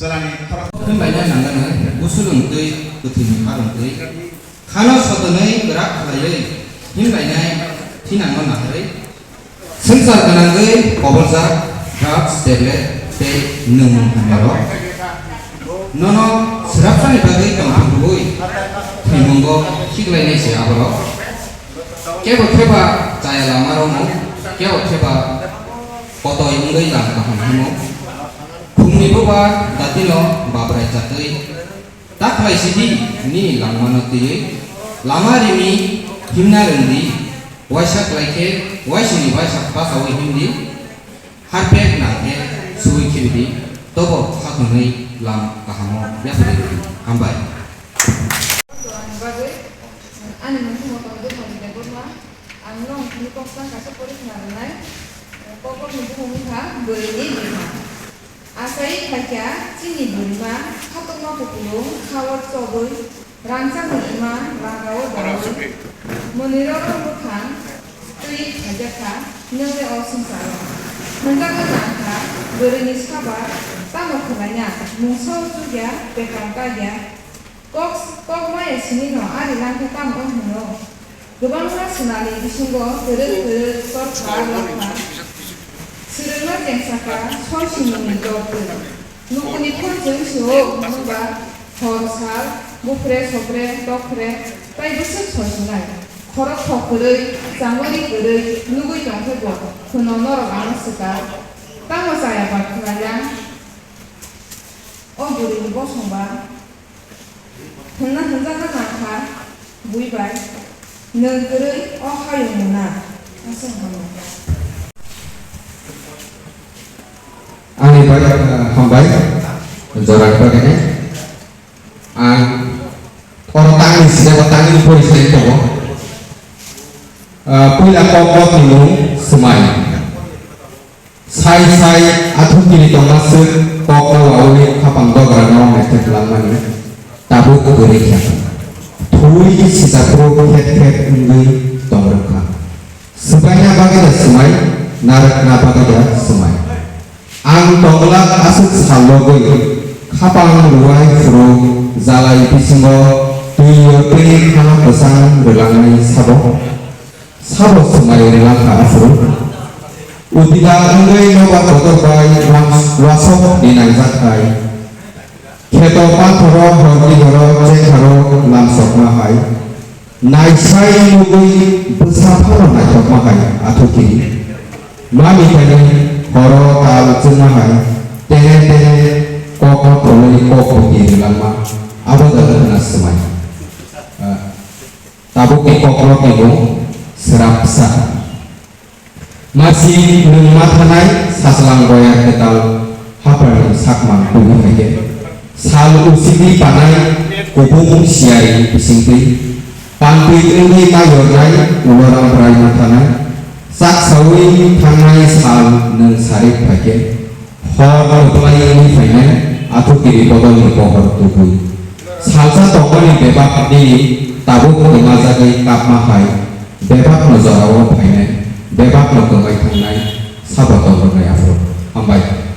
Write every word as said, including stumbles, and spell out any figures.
Himlaina nangani busulung twi kwthwini harung twi khano sotonwi kwrak khlaiwi himlainai thinangno naharwi swngchar gwnangwi koboljak drugs tablet tei nwngmung hamyarok nono swrapsani bagwi tongthok rwui thwimungo khiklainai se aborok. Kebo kheba chaya lamarokno, kebo kheba kotoi wngwi lam kaham himo. Khumni buba datino babrai chatwi ta khlai sidi nini langmano twiwi lama rimi himna rwngdi. Waisa khlai khe waisini waisa pasawi himdi. Harpek nang khe suwi khibidi. Tobo khathunwi lam kahamo yapri rwdi. Hambai. Ani mung khe Motomoi Debbarma. Ang nong thani kok swkang kaisa pori khna rwnai. Kokborokni bukhuk wngkha bwrwini bihik. Achai phaikha chini bwrwima, khatokma kupulung, khao chobwi, rangchakni ima, langao daui, mwnwirok bwkhang twi phaijakha, nwng le o swngcharo. Hwnjagwi nangkha bwrwini saba, tamo khwlaina, mungsa o chukya, bekam kagya, Kok, kok maya sinino ari langkhe tamo wng hwno? Kwbangma swnamni bisingo kwrwk kwrwk, torkha lokha, swrwngma chengsakha, soi simungni dor twi. Nukuni phone chwng se-o hwnba hor sal, bupre sopre, tokre, tai bwswk soi sinai. Khorok thok kwrwi, chamari kwrwi, nugwi tongkhe bo, hwno norok ano swkar. Tamo chaya ba khwlaiya? O bwrwini bosongba. Hwnna hwnjakna nangkha bui bai, nwng kwrwi o hayung mwnna. Aswk hamya. Ani bai, ah, hambai, jorani bagwi. Ang oro tangni side o tangni pori sai tongo. Ah, puila kok bokni mung Swmai. Sai sai athukiri tongma swk kokno wawi khapang dograno naithok langmani tabuk kwrwi kha. Thwi sijaphru khet khet wngwi tongrwkha. Swbaina bagwi da swmai, narwkna bagwi da swmai. Ang tongla aswk sal logwi khapang rwai phuru jalai bisingo twi yo tei khana bwsang rwlangnai sabo. Sabo swmai rwlang kha aphuru. Utila wngwi nobar kotor bai wang-, wasok ni nangjak hai. Kheto panthoro horni horo chekharo lamsokma hai. Naisai nugwi bwsa phano naithokma hai athukiri. Mami thani horo tal chwngma hai. Tere tere kokno tolwi kok buti rwlangma. Abo da wngkha na swmai. Ah. Tabukni kokrokni mung Srapsa. Masi nwng ma thanai sachwlang boya kwtal hapharni sakmang tubu hai khe. Sal usidi panai kubung siyari bisingtwi. Pantwi wngwi ma yornai uloram bwrai ma thanai. Chak saui thangnai sal nwng sarik phai khe. Hor kwplai wngwi phainai, athukiri bodolni pohor tubui. Salsa tongmani bebak nini tabuk kwmajagwi kapma hai, bebakno jorao phainai, bebakno kwmai thangnai, sabo tongmani aphuru. Hambai.